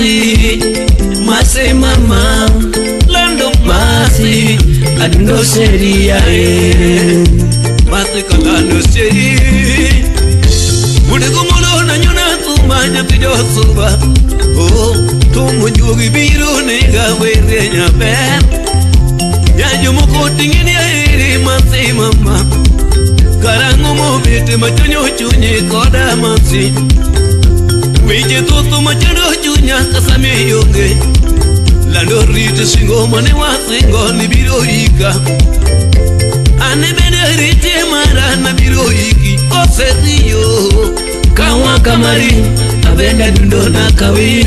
Masi, masi mama, lando masi, adundo sheria e. Masi kalando sheri. Udigo na nyona tumanya tijosuba. Oh, tumu jugi biro nega were nyaber. Nyajo moko tingini airi masi mama. Karango mobete machonyo chunye koda masi. Weche thoth machando chunya kasame yonge. Lando rito singo mane wasingo ni biro ika. Ane bende rite mara na biro iki osedhiyo. Kawa kamari, abenda dundo na kawi.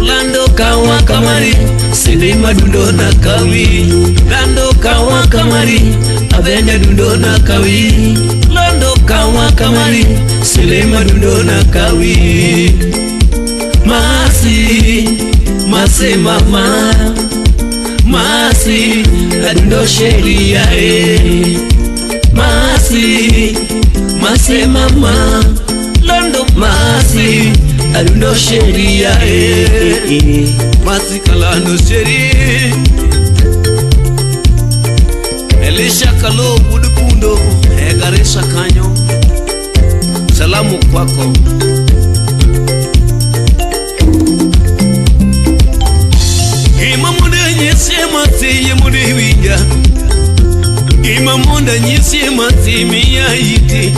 Lando kawa kamari, silima dundo na kawi. Lando kawa kamari, abenda dundo na kawi. Lando kawa kamari, silima dundo na kawi. Masi, masi mama, masi, adundo sheria e. Masi, masi mama, lando masi, adundo sheria e. Masi kalando sheri. Elisha Kalo Budupundo, Egaresa kanyo. Salamu kwako. Gima mondo nyisi masi yemude winja. Gima mondo nyisi masi miya iti.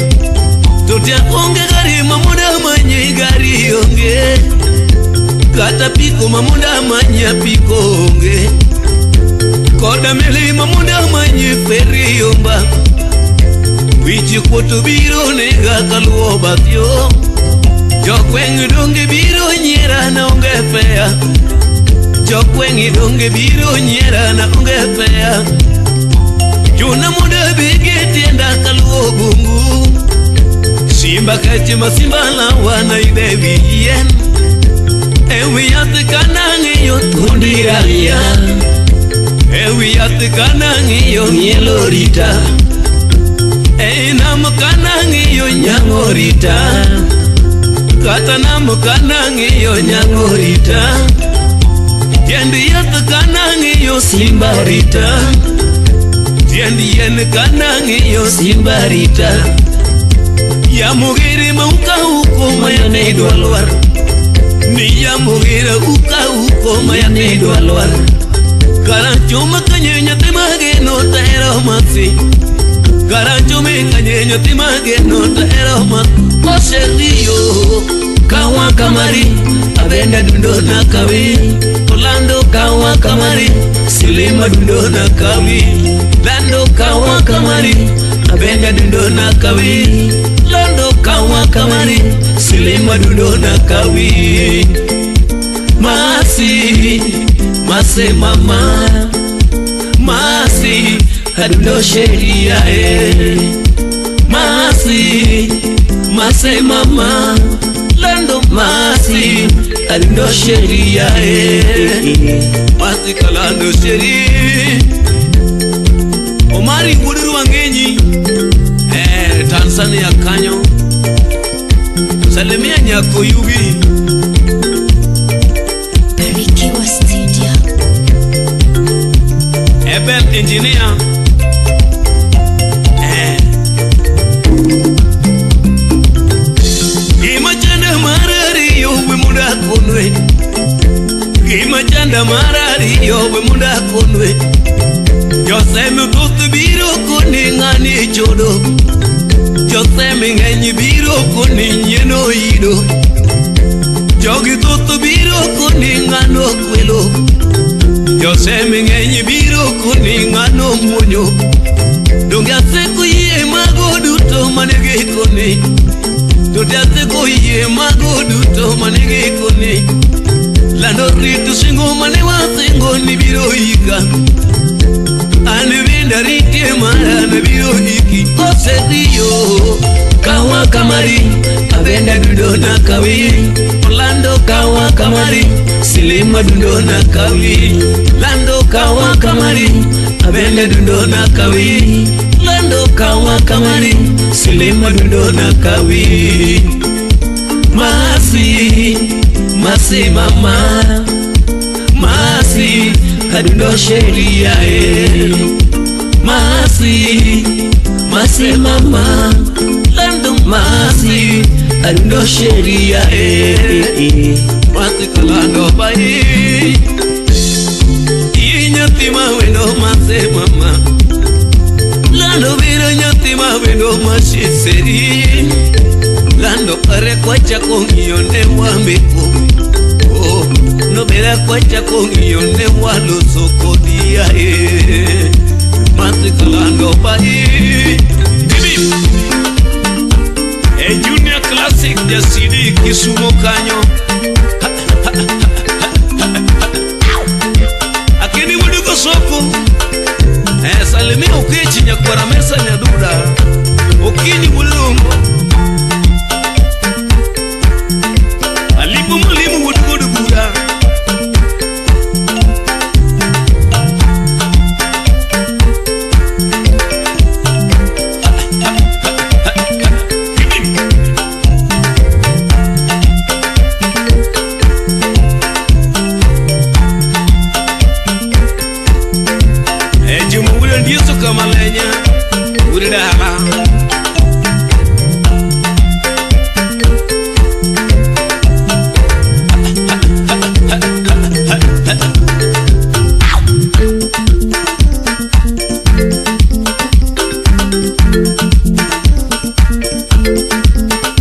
Totia onge gari mamondo manye gari onge. Kata piko mamondo manye piko onge. Koda meli mamondo manye feri omba. Wichi kuoto biro nega kaluwo bath yo. Jogweng' donge biro nyiera na onge fea. Jogweng' donge biro nyiera na onge fea. Juna mondo bigi tienda kaluwo bungu. Simba kache masimba lawa na ide wi yien. Ewi yath kanang'iyo thundi raia. Ewi yath kanang'iyo ng'ielo rita. Ei nam kanang'iyo nyang'o rita. Kata nam kanang'iyo nyang'o rita. Tiend yath kanang'iyo simba rita. Tiend yien kanang'iyo simba rita. Yamo gere ma uka uko mayane dwa lwar. Ni yamo gere uka uko mayane dwa lwar. Karancho makanye nyathi mageno tahero masi. Karancho makanye nyathi mageno tahero masi. Osedhiyo kawa kamari, abenda dundo na kawi. Lando kawa kamari, silima dundo na kawi. Lando kawa kamari, abenda dundo na kawi. Lando kawa kamari, silima dundo na kawi. Masi, masi mama, masi, adundo sheria e. Masi, masi mama, lando masi, adundo sheria e. Masi kalando sheri. Omari Guduru Wangenyi, Tanzania kanyo. Salimia nyako yugi. Barikiwa Studio. Ebel Engineer. Gima chanda marariyo we munda konwe. Gima chanda marariyo we munda konwe. Joseme thoth biro koni ng'ani chodo. Joseme ng'eny biro koni nyieno ido. Jogi thoth biro koni ng'ano kwelo. Joseme ng'eny biro koni ng'ano muonyo. Donge aseko yie mago duto mane gikoni. Donge aseko yie mago duto mane gikoni. Lando rito singo mane wasingo ni biro ika. Ane bende rite mara na biro iki Osedhiyo kawa kamari, abenda dundo na kawi. Lando kawa kamari, silima dundo na kawi. Lando kawa kamari, abenda dundo na kawi. Lando kawa kamari, silima dundo na kawi. Masi, masi mama, masi adundo sheria e. Masi, masi mama, lando masi adundo sheria e. Masi kalando bai, nyathi ma wendo mase mama, lando biro nyathi ma wendo mashiseri, lando kare kwacha kong'iyo ne wambeko, oh nobera kwacha kong'iyo ne waloso kodi ae, masi kalando bai. Bibi, e Junior Classic jasidi Kisumo kanyo. Akini wudugo soko, salimia ukechi nyakwara mesa nyaduda, okinyi wulungo, alibu mulimu wudugo duguda. Kamalenya, udala.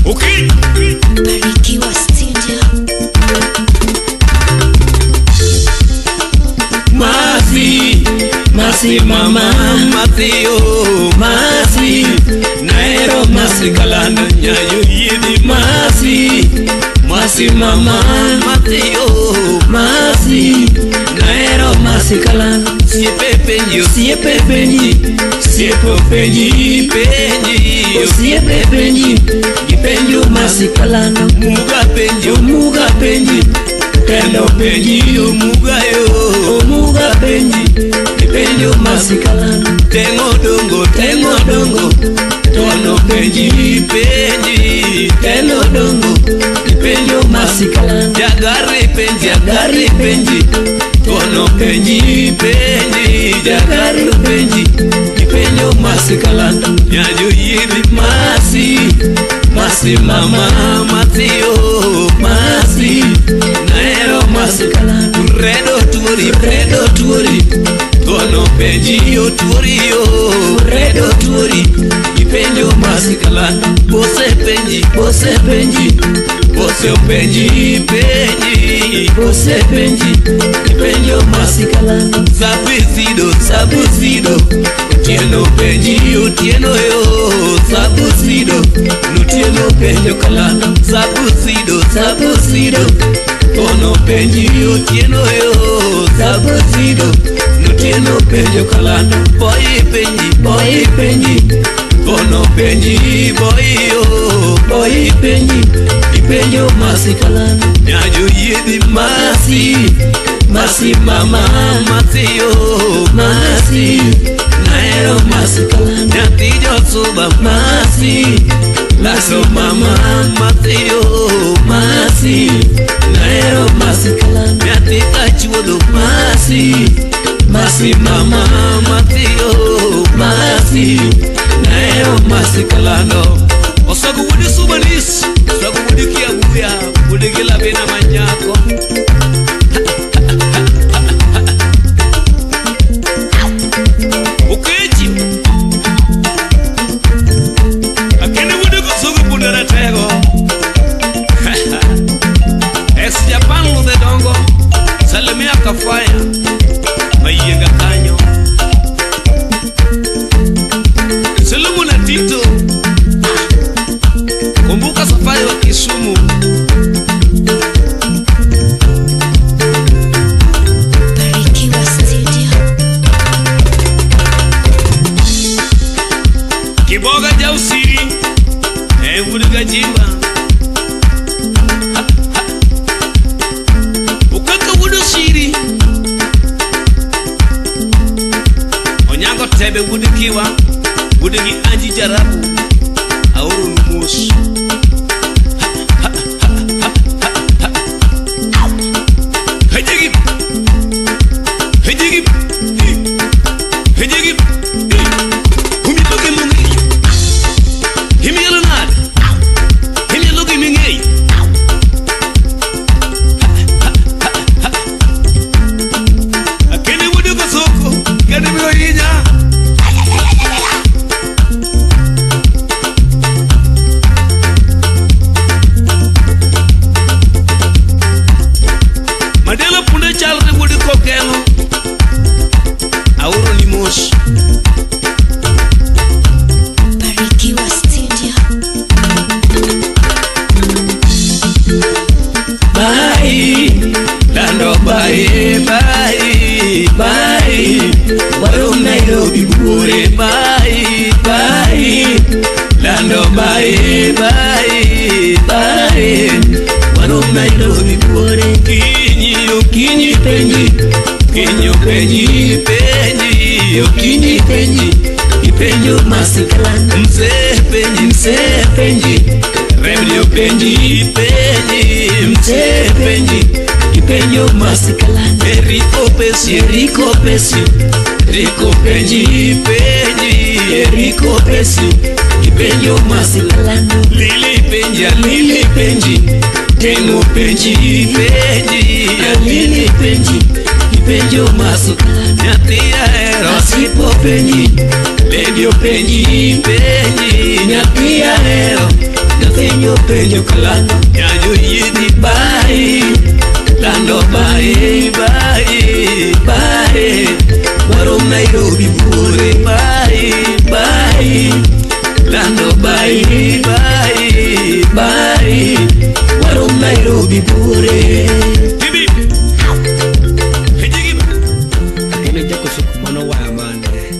Okay. Barikiwa Studio. Masi, masi mama, masi oh, masi naero masi kalando nyayo yidi masi, masi mama, masi oh, masi naero masi kalando siepe penji, siepe penji, siepe penji, penji, siepe penji, gipenjo masi kalando muga penji, muga penji, tendo penji, muga yo, muga penji, penjo masi kalando tengo dongo, tengo dongo, tono penji, penji, teno dongo, penjo masi kalando jagari penji, jagari penji, tono penji, penji, jagari penji, penjo masi kalando nyayo yidi masi, masi mama, masi oh, masi naero masi kalando redo tuori, redo tuori, tono penji yo tuori yo, redo tuori, ipenjo masi kalando bose penji, bose penji, bose penji, penji, bose penji, ipenjo masi kalando sabusido, sabusido, otieno penji, otieno yo, sabusido, notieno penjo kalando sabusido, sabusido, tono penji, otieno yo, sabusido, notieno penjo kalando boy penji, boy penji, tono penji, boy yo, boy penji, ipenjo masi kalando nyajo yidi masi, masi mama, masi yo, masi naero masi kalando nyathi josuba masi, laso mama, masi yo, masi naero masi kalando nyathi kachuodho masi, masi mama, masi yo, masi naero masi kalando Osago wuod Subanis, osago wuod Kiabuya, wuod gi Labina manyako. Okechi, akene wuod Kosogo punda ratego. Ex Japan ludhe dongo, salimia kafaya, mayienga kanyo. Sulumu na Tito, kumbuka safari wa Kisumu. Barikiwa Studio. Kiboga ja usiri, wuod Gajimba. Ukaka wuod Osiri, Onyango Tebe wuod Kiwa, wuod gi Anji Jarabu, aoro nu mos. Okinyi penji, kinyo penji, penji, okinyi penji, ipenjo masikalando. Mzee penji, mzee penji, rebdi penji, penji, mzee penji, ipenjo masikalando. Eriko pesi, eriko pesi, eriko penji, penji, eriko pesi, ipenjo masikalando. Lili penji, lili penji, tengo penji, penji, lili penji, ipenjo masikalando. Nyathi ahero asipo penji, lady openji, penji, nyathi ahero, nyathi openjo kalando. Nyajo yiedhi bai, lando bai, bai, bai, warom Nairobi buore bai, bai, lando bai, bai, bai, warom Nairobi buore. Kendo jakoso mano waya mane.